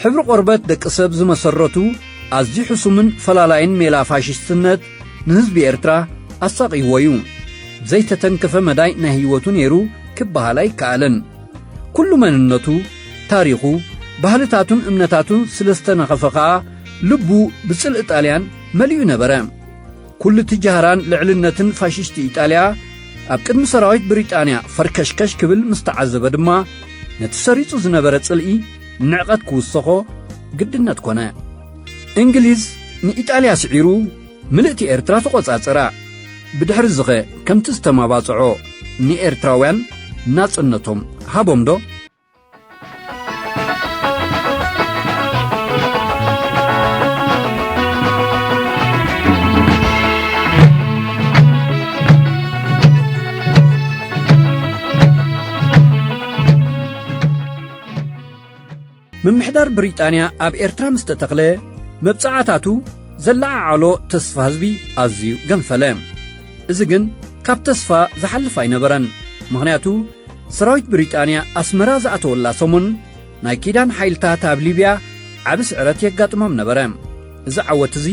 ሕብሪ ቆርበት ደቂ ሰብ ዝመሰረቱ ኣዝዩ ሕሱምን ፈላላይን ሜላ ፋሽስትነት ንህዝቢ ኤርትራ ኣሳቕይዎ እዩ። ዘይተተንከፈ መዳይ ናይ ህይወቱ ነይሩ ክበሃል ኣይከኣልን። ኩሉ መንነቱ፣ ታሪኹ፣ ባህልታቱን እምነታቱን ስለ ዝተነኸፈ ኸኣ ልቡ ብጽልኢ ጣልያን መሊኡ ነበረ። ኩሉ እቲ ጃህራን ልዕልነትን ፋሽስቲ ኢጣልያ ኣብ ቅድሚ ሰራዊት ብሪጣንያ ፈርከሽከሽ ክብል ምስ ተዓዘበ ድማ፣ ነቲ ሰሪጹ ዝነበረ ጽልኢ ንዕቐት ክውሰኾ ግድነት ኮነ። እንግሊዝ ንኢጣልያ ስዒሩ ምልእቲ ኤርትራ ተቖጻጸራ። ብድሕሪ ዝኸ ከምቲ ዝተመባጽዖ ንኤርትራውያን ናጽነቶም ሃቦም ዶ? ምምሕዳር ብሪጣንያ ኣብ ኤርትራ ምስ ተተኽለ፣ መብጽዓታቱ ዘለዓዓሎ ተስፋ ህዝቢ ኣዝዩ ገንፈለ። እዚ ግን ካብ ተስፋ ዝሓልፍ ኣይነበረን። ምኽንያቱ፣ ሰራዊት ብሪጣንያ ኣስመራ ዝኣተወላ ሰሙን፣ ናይ ኪዳን ሓይልታት ኣብ ሊብያ ዓቢ ስዕረት የጋጥሞም ነበረ። እዚ ዓወት እዚ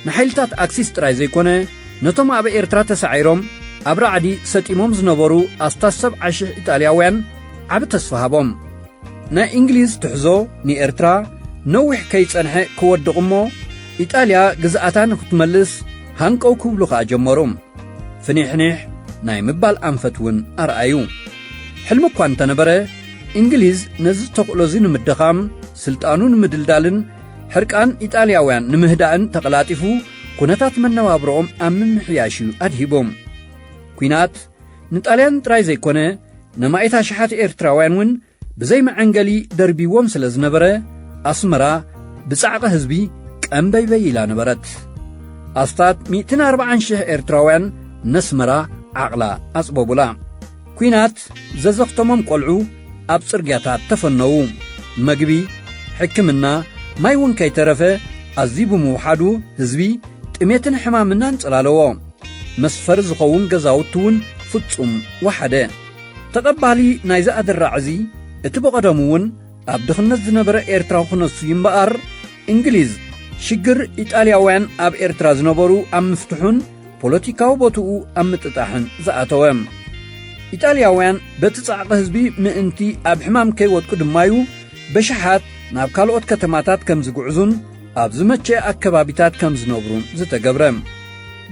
ንሓይልታት ኣክሲስ ጥራይ ዘይኮነ፣ ነቶም ኣብ ኤርትራ ተሳዒሮም ኣብ ራዕዲ ሰጢሞም ዝነበሩ ኣስታት ሰብዓ ሽሕ ኢጣልያውያን ዓቢ ተስፋ ሃቦም። ናይ እንግሊዝ ትሕዞ ንኤርትራ ነዊሕ ከይጸንሐ ክወድቕ እሞ፣ ኢጣልያ ግዝኣታ ንኽትመልስ ሃንቀው ክብሉ ኸኣ ጀመሩ። ፍኒሕኒሕ ናይ ምባል ኣንፈት እውን ኣርኣዩ። ሕልሚ እኳ እንተነበረ፣ እንግሊዝ ነዚ ተኽእሎ እዚ ንምድኻም፣ ስልጣኑ ንምድልዳልን ሕርቃን ኢጣልያውያን ንምህዳእን ተቐላጢፉ ኩነታት መነባብሮኦም ኣብ ምምሕያሽ እዩ ኣድሂቡ። ኲናት ንጣልያን ጥራይ ዘይኮነ፣ ነማኢት ኣሽሓት ኤርትራውያን እውን ብዘይ መዐንገሊ ደርቢዎም ስለ ዝነበረ፣ ኣስመራ ብጻዕቒ ህዝቢ ቀንበይበይ ኢላ ነበረት። ኣስታት ሚእትን ኣርባዓን ሽሕ ኤርትራውያን ነስመራ ዓቕላ ኣጽበቡላ። ኲናት ዘዘኽተሞም ቆልዑ ኣብ ጽርግያታት ተፈነዉ። መግቢ፣ ሕክምና፣ ማይ እውን ከይተረፈ ኣዝዩ ብምውሓዱ ህዝቢ ጥሜትን ሕማምን ኣንጸላለዎ። መስፈሪ ዝኸውን ገዛውቲ እውን ፍጹም ወሓደ። ተቐባሊ ናይዚ ኣድራዕ እዚ፣ እቲ ብቐደሙ እውን ኣብ ድኽነት ዝነበረ ኤርትራዊ ክነሱ እምበኣር፣ እንግሊዝ ሽግር ኢጣልያውያን ኣብ ኤርትራ ዝነበሩ ኣብ ምፍትሑን ፖለቲካዊ ቦትኡ ኣብ ምጥጣሕን ዝኣተወ። ኢጣልያውያን በቲ ጻዕቂ ህዝቢ ምእንቲ ኣብ ሕማም ከይወድቁ ድማዩ በሽሓት ናብ ካልኦት ከተማታት ከም ዝጉዕዙን ኣብ ዝመቸ ኣከባቢታት ከም ዝነብሩን ዝተገብረ።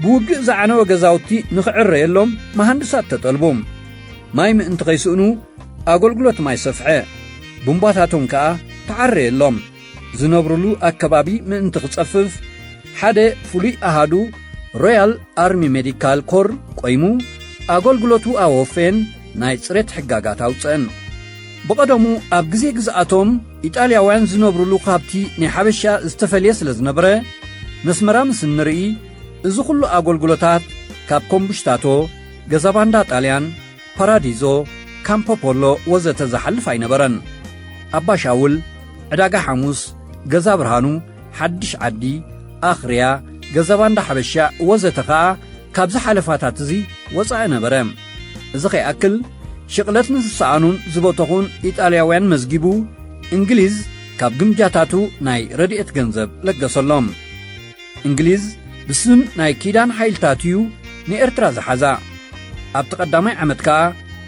ብውግእ ዝዓነወ ገዛውቲ ንኽዕረየሎም መሃንድሳት ተጠልቡ። ማይ ምእንቲ ከይስእኑ ኣገልግሎት ማይ ሰፍሐ። ቡምባታቶም ከኣ ተዓረየሎም። ዝነብሩሉ ኣከባቢ ምእንቲ ክጸፍፍ ሓደ ፍሉይ ኣሃዱ ሮያል ኣርሚ ሜዲካል ኮር ቆይሙ ኣገልግሎቱ ኣወፈየን ናይ ጽሬት ሕጋጋት ኣውጸአን። ብቐደሙ ኣብ ግዜ ግዝኣቶም ኢጣልያውያን ዝነብሩሉ ካብቲ ናይ ሓበሻ ዝተፈልየ ስለ ዝነበረ፣ ነስመራ ምስ እንርኢ፣ እዚ ኹሉ ኣገልግሎታት ካብ ኮምቡሽታቶ፣ ገዛ ባንዳ ጣልያን፣ ፓራዲዞ፣ ካምፖ ፖሎ ወዘተ ዝሓልፍ ኣይነበረን። ኣባ ሻውል፣ ዕዳጋ ሓሙስ፣ ገዛ ብርሃኑ፣ ሓድሽ ዓዲ፣ ኣኽርያ፣ ገዛ ባንዳ ሓበሻ ወዘተ ኸኣ ካብዚ ሓለፋታት እዚ ወጻኢ ነበረ። እዚ ከይኣክል፣ ሽቕለት ንዝሰኣኑን ዝበተኹን ኢጣልያውያን መዝጊቡ፣ እንግሊዝ ካብ ግምጃታቱ ናይ ረድኤት ገንዘብ ለገሰሎም። እንግሊዝ ብስም ናይ ኪዳን ሓይልታት እዩ ንኤርትራ ዝሓዛ። ኣብቲ ቀዳማይ ዓመት ከኣ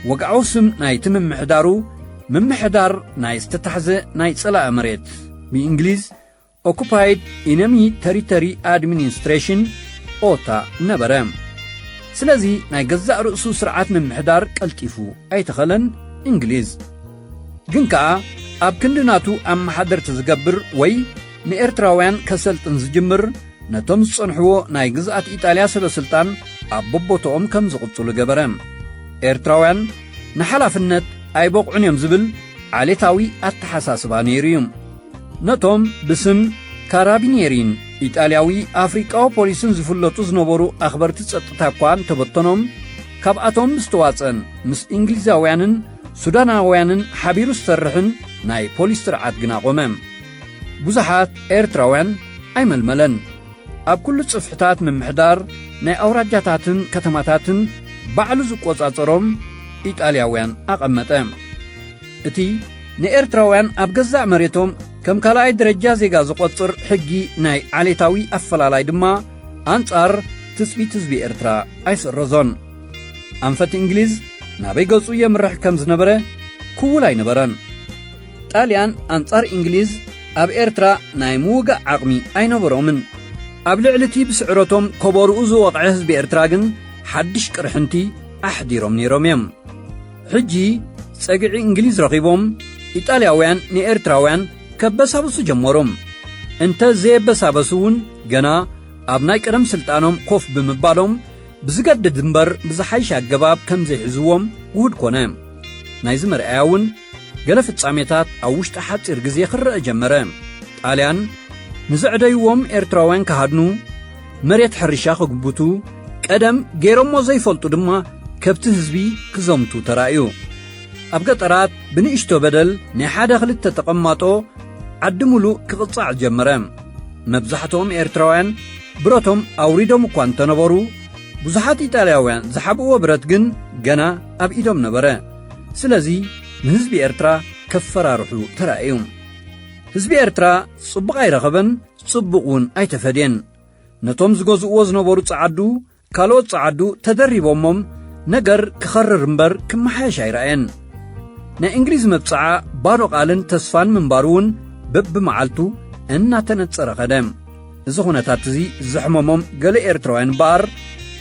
ወግዓዊ ስም ናይቲ ምምሕዳሩ፣ ምምሕዳር ናይ ዝተታሕዘ ናይ ጸላኢ መሬት፣ ብእንግሊዝ ኦኩፓይድ ኢነሚ ተሪተሪ ኣድሚኒስትሬሽን፣ ኦታ፣ ነበረ። ስለዚ ናይ ገዛእ ርእሱ ስርዓት ምምሕዳር ቀልጢፉ ኣይተኸለን። እንግሊዝ ግን ከኣ ኣብ ክንዲ ናቱ ኣመሓደርቲ ዝገብር ወይ ንኤርትራውያን ከሰልጥን ዝጅምር፣ ነቶም ዝጸንሕዎ ናይ ግዝኣት ኢጣልያ ሰበ ስልጣን ኣብ በቦትኦም ከም ዝቕጽሉ ገበረ። ኤርትራውያን ንሓላፍነት ኣይበቕዑን እዮም ዝብል ዓሌታዊ ኣተሓሳስባ ነይሩ እዩ። ነቶም ብስም ካራቢኔሪን ኢጣልያዊ ኣፍሪቃዊ ፖሊስን ዝፍለጡ ዝነበሩ ኣኽበርቲ ጸጥታ እኳ እንተበተኖም፣ ካብኣቶም ምስተዋጸን ምስ እንግሊዛውያንን ሱዳናውያንን ሓቢሩ ዝሰርሕን ናይ ፖሊስ ስርዓት ግን ኣቖመ። ብዙሓት ኤርትራውያን ኣይመልመለን። ኣብ ኩሉ ጽፍሕታት ምምሕዳር ናይ ኣውራጃታትን ከተማታትን ባዕሉ ዝቆጻጸሮም ኢጣልያውያን ኣቐመጠ። እቲ ንኤርትራውያን ኣብ ገዛእ መሬቶም ከም ካልኣይ ደረጃ ዜጋ ዝቖጽር ሕጊ ናይ ዓሌታዊ ኣፈላላይ ድማ ኣንጻር ትጽቢት ህዝቢ ኤርትራ ኣይስረዞን። ኣንፈት እንግሊዝ ናበይ ገጹ የምርሕ ከም ዝነበረ ክውል ኣይነበረን። ጣልያን ኣንጻር እንግሊዝ ኣብ ኤርትራ ናይ ምውጋእ ዓቕሚ ኣይነበሮምን። ኣብ ልዕሊ እቲ ብስዕረቶም ከበሮኡ ዝወቕዐ ህዝቢ ኤርትራ ግን ሓድሽ ቅርሕንቲ ኣሕዲሮም ነይሮም እዮም። ሕጂ ጸግዒ እንግሊዝ ረኺቦም፣ ኢጣልያውያን ንኤርትራውያን ከበሳብሱ ጀመሩ። እንተ ዘየበሳበሱ እውን ገና ኣብ ናይ ቀደም ስልጣኖም ኮፍ ብምባሎም ብዝገድድ እምበር ብዝሓይሽ ኣገባብ ከም ዘይሕዝዎም ውሁድ ኮነ። ናይዚ መርኣያ እውን ገለ ፍጻሜታት ኣብ ውሽጢ ሓጺር ግዜ ክረአ ጀመረ። ጣልያን ንዘዕደይዎም ኤርትራውያን ክሃድኑ፣ መሬት ሕርሻ ክግብቱ፣ ቀደም ገይሮሞ ዘይፈልጡ ድማ ከብቲ ህዝቢ ክዘምቱ ተራእዩ። ኣብ ገጠራት ብንእሽቶ በደል ናይ ሓደ ክልተ ተቐማጦ ዓዲ ሙሉእ ክቕጻዕ ጀመረ። መብዛሕትኦም ኤርትራውያን ብረቶም ኣውሪዶም እኳ እንተነበሩ፣ ብዙሓት ኢጣልያውያን ዝሓብእዎ ብረት ግን ገና ኣብ ኢዶም ነበረ። ስለዚ ንህዝቢ ኤርትራ ከፈራርሑ ተራእዩ። ህዝቢ ኤርትራ ጽቡቕ ኣይረኸበን፣ ጽቡቕ እውን ኣይተፈድየን። ነቶም ዝገዝእዎ ዝነበሩ ጸዓዱ ካልኦት ጸዓዱ ተደሪቦሞም፣ ነገር ክኸርር እምበር ክመሓየሽ ኣይረኣየን። ናይ እንግሊዝ መብጽዓ ባዶ ቃልን ተስፋን ምንባሩ እውን በብመዓልቱ እናተነጸረ ኸደ። እዚ ኹነታት እዚ ዘሕመሞም ገለ ኤርትራውያን እምበኣር፣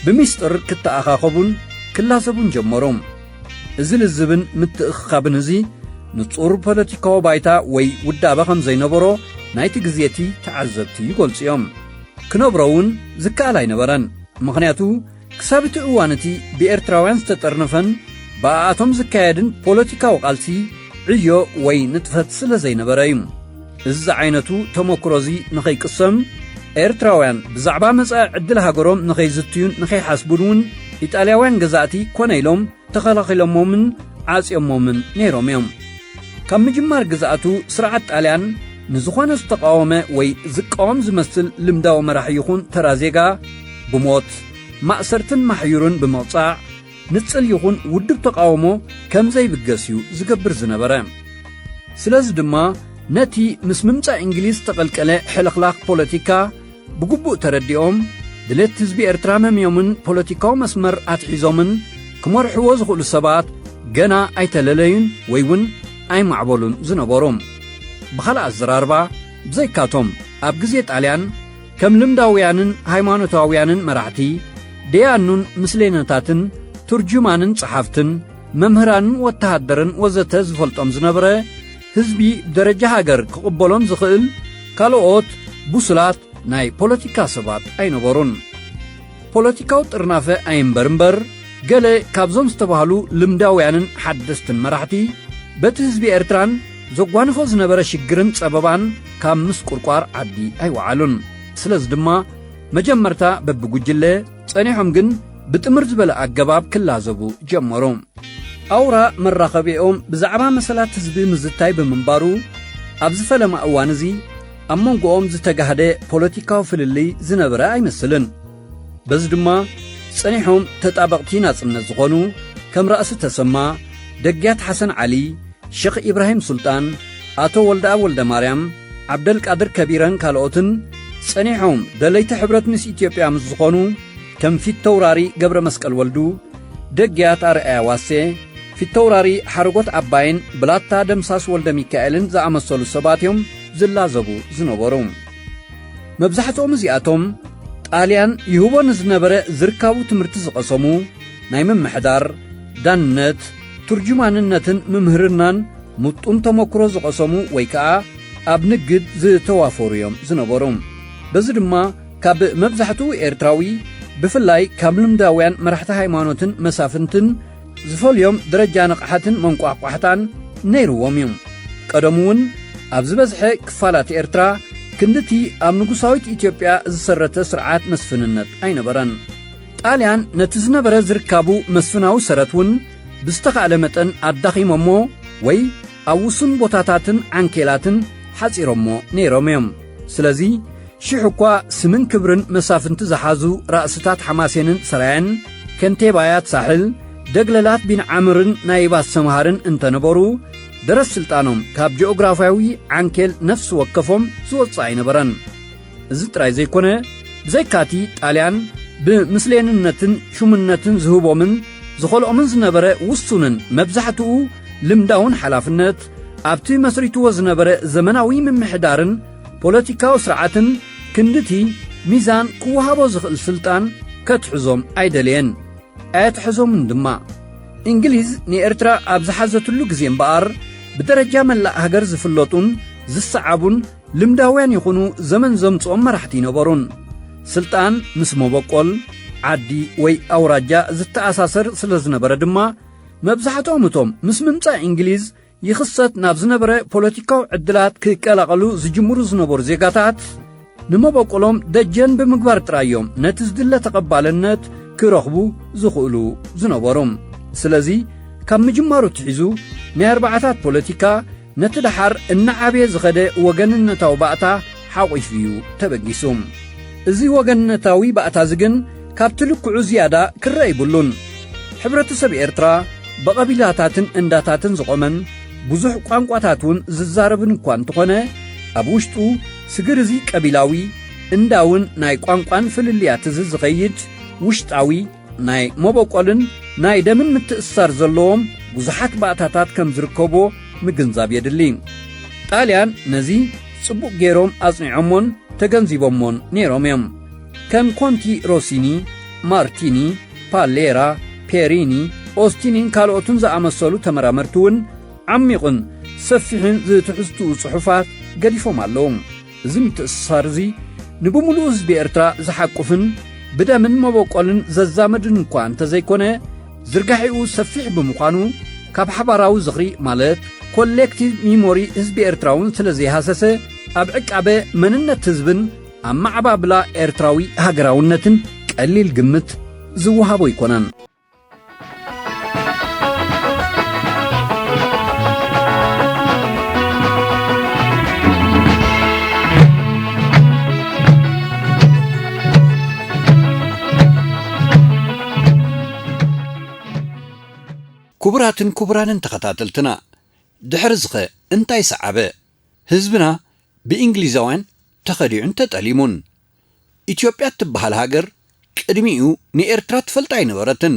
ብሚስጥር ክተኣኻኸቡን ክላዘቡን ጀመሩ። እዚ ልዝብን ምትእኽኻብን እዚ ንጹር ፖለቲካዊ ባይታ ወይ ውዳበ ከም ዘይነበሮ ናይቲ ግዜ እቲ ተዓዘብቲ ይገልጹ እዮም። ክነብሮ እውን ዝከኣል ኣይነበረን። ምኽንያቱ፣ ክሳብ እቲ እዋን እቲ ብኤርትራውያን ዝተጠርነፈን ብኣኣቶም ዝካየድን ፖለቲካዊ ቃልሲ፣ ዕዮ ወይ ንጥፈት ስለ ዘይነበረ እዩ። እዚ ዝዓይነቱ ተመክሮ እዚ ንኸይቅሰም፣ ኤርትራውያን ብዛዕባ መጻኢ ዕድል ሃገሮም ንኸይዝትዩን ንኸይሓስቡን እውን ኢጣልያውያን ገዛእቲ ኮነ ኢሎም ተኸላኺሎሞምን ዓጽዮሞምን ነይሮም እዮም። ካብ ምጅማር ግዝኣቱ ስርዓት ጣልያን ንዝኾነ ዝተቓወመ ወይ ዝቃወም ዝመስል ልምዳዊ መራሒ ይኹን ተራ ዜጋ ብሞት፣ ማእሰርትን ማሕዩርን ብምቕጻዕ፣ ንጽል ይኹን ውድብ ተቓውሞ ከም ዘይብገስ እዩ ዝገብር ዝነበረ። ስለዚ ድማ ነቲ ምስ ምምጻእ እንግሊዝ ዝተቐልቀለ ሕልኽላኽ ፖለቲካ ብግቡእ ተረዲኦም፣ ድሌት ህዝቢ ኤርትራ መምዮምን ፖለቲካዊ መስመር ኣትሒዞምን ክመርሕዎ ዝኽእሉ ሰባት ገና ኣይተለለዩን ወይ እውን ኣይማዕበሉን ዝነበሩ። ብኻልእ ኣዘራርባ፣ ብዘይካቶም ኣብ ግዜ ጣልያን ከም ልምዳውያንን ሃይማኖታውያንን መራሕቲ፣ ደያኑን ምስሌነታትን፣ ትርጁማንን ጸሓፍትን፣ መምህራንን ወተሃደርን ወዘተ ዝፈልጦም ዝነበረ ህዝቢ ብደረጃ ሃገር ክቕበሎም ዝኽእል ካልኦት ብሱላት ናይ ፖለቲካ ሰባት ኣይነበሩን። ፖለቲካዊ ጥርናፈ ኣይንበር እምበር፣ ገለ ካብዞም ዝተባህሉ ልምዳውያንን ሓደስትን መራሕቲ በቲ ህዝቢ ኤርትራን ዘጓንፎ ዝነበረ ሽግርን ጸበባን ካብ ምስቁርቋር ዓዲ ኣይወዓሉን። ስለዚ ድማ መጀመርታ በብጉጅለ ጸኒሖም ግን ብጥምር ዝበለ ኣገባብ ክላዘቡ ጀመሩ። ኣውራ መራኸቢኦም ብዛዕባ መሰላት ህዝቢ ምዝታይ ብምንባሩ፣ ኣብዚ ፈለማ እዋን እዚ ኣብ መንጎኦም ዝተጋህደ ፖለቲካዊ ፍልልይ ዝነበረ ኣይመስልን። በዚ ድማ ጸኒሖም ተጣበቕቲ ናጽነት ዝኾኑ ከም ራእሲ ተሰማ፣ ደግያት ሓሰን ዓሊ፣ ሸኽ ኢብራሂም ሱልጣን፣ ኣቶ ወልደኣብ ወልደማርያም፣ ዓብደልቃድር ከቢረን ካልኦትን ጸኒሖም ደለይቲ ሕብረት ምስ ኢትዮጵያ ምስ ዝኾኑ ከም ፊተውራሪ ገብረ መስቀል ወልዱ፣ ደግያት ኣርኣያ ዋሴ፣ ፊተውራሪ ሓረጎት ዓባይን ብላታ ደምሳስ ወልደ ሚካኤልን ዝኣመሰሉ ሰባት እዮም ዝላዘቡ ዝነበሩ። መብዛሕትኦም እዚኣቶም ጣልያን ይህቦ ንዝነበረ ዝርካቡ ትምህርቲ ዝቐሰሙ፣ ናይ ምምሕዳር፣ ዳንነት፣ ትርጁማንነትን ምምህርናን ምጡን ተመክሮ ዝቐሰሙ ወይ ከኣ ኣብ ንግድ ዝተዋፈሩ እዮም ዝነበሩ። በዚ ድማ ካብ መብዛሕትኡ ኤርትራዊ፣ ብፍላይ ካብ ልምዳውያን መራሕቲ ሃይማኖትን መሳፍንትን ዝፈልዮም ደረጃ ንቕሓትን መንቋሕቋሕታን ነይርዎም እዩ። ቀደሙ እውን ኣብ ዝበዝሐ ክፋላት ኤርትራ ክንድቲ ኣብ ንጉሳዊት ኢትዮጵያ ዝሰረተ ስርዓት መስፍንነት ኣይነበረን። ጣልያን ነቲ ዝነበረ ዝርካቡ መስፍናዊ ሰረት እውን ብዝተኻእለ መጠን ኣዳኺሞሞ ወይ ኣብ ውሱን ቦታታትን ዓንኬላትን ሓጺሮሞ ነይሮም እዮም። ስለዚ ሽሕ እኳ ስምን ክብርን መሳፍንቲ ዝሓዙ ራእስታት ሓማሴንን ሰራየን፣ ከንቴባያት ሳሕል፣ ደግለላት ቢን ዓምርን ናይባት ሰምሃርን እንተነበሩ፣ ደረት ስልጣኖም ካብ ጂኦግራፍያዊ ዓንኬል ነፍሲ ወከፎም ዝወጽእ ኣይነበረን። እዚ ጥራይ ዘይኮነ፣ ብዘይካቲ ጣልያን ብምስሌንነትን ሹምነትን ዝህቦምን ዝኸልኦምን ዝነበረ ውሱንን መብዛሕትኡ ልምዳውን ሓላፍነት፣ ኣብቲ መስሪትዎ ዝነበረ ዘመናዊ ምምሕዳርን ፖለቲካዊ ስርዓትን ክንድቲ ሚዛን ክወሃቦ ዝኽእል ስልጣን ከትሕዞም ኣይደለየን። ኣየትሕዞምን ድማ። እንግሊዝ ንኤርትራ ኣብ ዝሓዘትሉ ግዜ እምበኣር፣ ብደረጃ መላእ ሃገር ዝፍለጡን ዝሰዓቡን ልምዳውያን ይኹኑ ዘመን ዘምጽኦም መራሕቲ ይነበሩን። ስልጣን ምስ መበቆል፣ ዓዲ ወይ ኣውራጃ ዝተኣሳሰር ስለ ዝነበረ ድማ፣ መብዛሕትኦም እቶም ምስ ምምጻእ እንግሊዝ ይኽሰት ናብ ዝነበረ ፖለቲካዊ ዕድላት ክቀላቐሉ ዝጅምሩ ዝነበሩ ዜጋታት፣ ንመበቆሎም ደጀን ብምግባር ጥራይ እዮም ነቲ ዝድለ ተቐባልነት ክረኽቡ ዝኽእሉ ዝነበሩ። ስለዚ፣ ካብ ምጅማሩ ኣትሒዙ ናይ ኣርባዓታት ፖለቲካ ነቲ ደሓር እናዓበየ ዝኸደ ወገንነታዊ ባእታ ሓቒፉ እዩ ተበጊሱ። እዚ ወገንነታዊ ባእታ እዚ ግን ካብቲ ልክዑ ዝያዳ ክረአ ይብሉን። ሕብረተሰብ ኤርትራ ብቐቢላታትን እንዳታትን ዝቖመን ብዙሕ ቋንቋታት እውን ዝዛረብን እኳ እንተኾነ፣ ኣብ ውሽጡ ስግር እዚ ቀቢላዊ እንዳውን ናይ ቋንቋን ፍልልያት እዚ ዝኸይድ ውሽጣዊ ናይ መበቆልን ናይ ደምን ምትእስሳር ዘለዎም ብዙሓት ባእታታት ከም ዝርከብዎ ምግንዛብ የድሊ። ጣልያን ነዚ ጽቡቕ ገይሮም ኣጽኒዖሞን ተገንዚቦሞን ነይሮም እዮም። ከም ኮንቲ ሮሲኒ፣ ማርቲኒ፣ ፓሌራ፣ ፔሪኒ፣ ኦስቲኒን ካልኦትን ዝኣመሰሉ ተመራመርቲ እውን ዓሚቕን ሰፊሕን ዝትሕዝትኡ ጽሑፋት ገዲፎም ኣለዉ። እዚ ምትእስሳር እዚ ንብምሉኡ ህዝቢ ኤርትራ ዝሓቁፍን ብደምን መበቆልን ዘዛመድን እኳ እንተዘይኮነ፣ ዝርጋሒኡ ሰፊሕ ብምዃኑ፣ ካብ ሓባራዊ ዝኽሪ ማለት ኮሌክቲቭ ሚሞሪ ህዝቢ ኤርትራ እውን ስለ ዘይሃሰሰ፣ ኣብ ዕቃበ መንነት ህዝብን ኣመዓባብላ ኤርትራዊ ሃገራውነትን ቀሊል ግምት ዝወሃቦ ኣይኮነን። ክቡራትን ክቡራንን ተኸታተልትና፣ ድሕሪ ዝኸ እንታይ ሰዓበ? ህዝብና ብእንግሊዛውያን ተኸዲዑን ተጠሊሙን። ኢትዮጵያ እትበሃል ሃገር ቅድሚኡ ንኤርትራ ትፈልጣ ኣይነበረትን።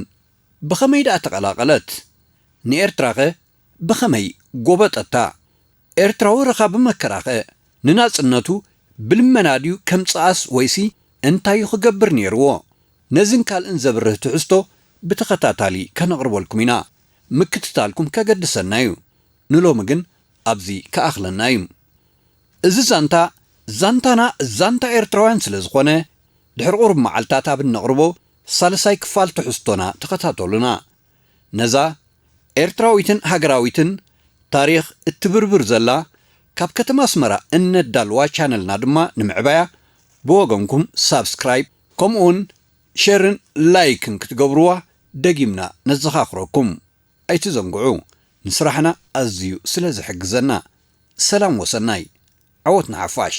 ብኸመይ ደኣ ተቐላቐለት? ንኤርትራኸ ብኸመይ ጎበጠታ? ኤርትራዊ ረኻቢ መከራኸ ንናጽነቱ ብልመና ድዩ ከምጽኣስ ወይሲ እንታዩ ክገብር ነይርዎ? ነዝን ካልእን ዘብርህ ትሕዝቶ ብተኸታታሊ ከነቕርበልኩም ኢና። ምክትታልኩም ከገድሰና እዩ። ንሎሚ ግን ኣብዚ ከኣኽለና እዩ። እዚ ዛንታ፣ ዛንታና ዛንታ ኤርትራውያን ስለ ዝኾነ፣ ድሕሪ ቁሩብ መዓልታት ኣብ እነቕርቦ ሳልሳይ ክፋል ትሕዝቶና ተኸታተሉና። ነዛ ኤርትራዊትን ሃገራዊትን ታሪኽ እትብርብር ዘላ ካብ ከተማ ኣስመራ እነዳልዋ ቻነልና ድማ ንምዕባያ ብወገንኩም ሳብስክራይብ ከምኡውን ሸርን ላይክን ክትገብርዋ ደጊምና ነዘኻኽረኩም። ኣይትዘንግዑ፣ ንስራሕና ኣዝዩ ስለ ዝሕግዘና። ሰላም ወሰናይ፣ ዓወት ንሓፋሽ።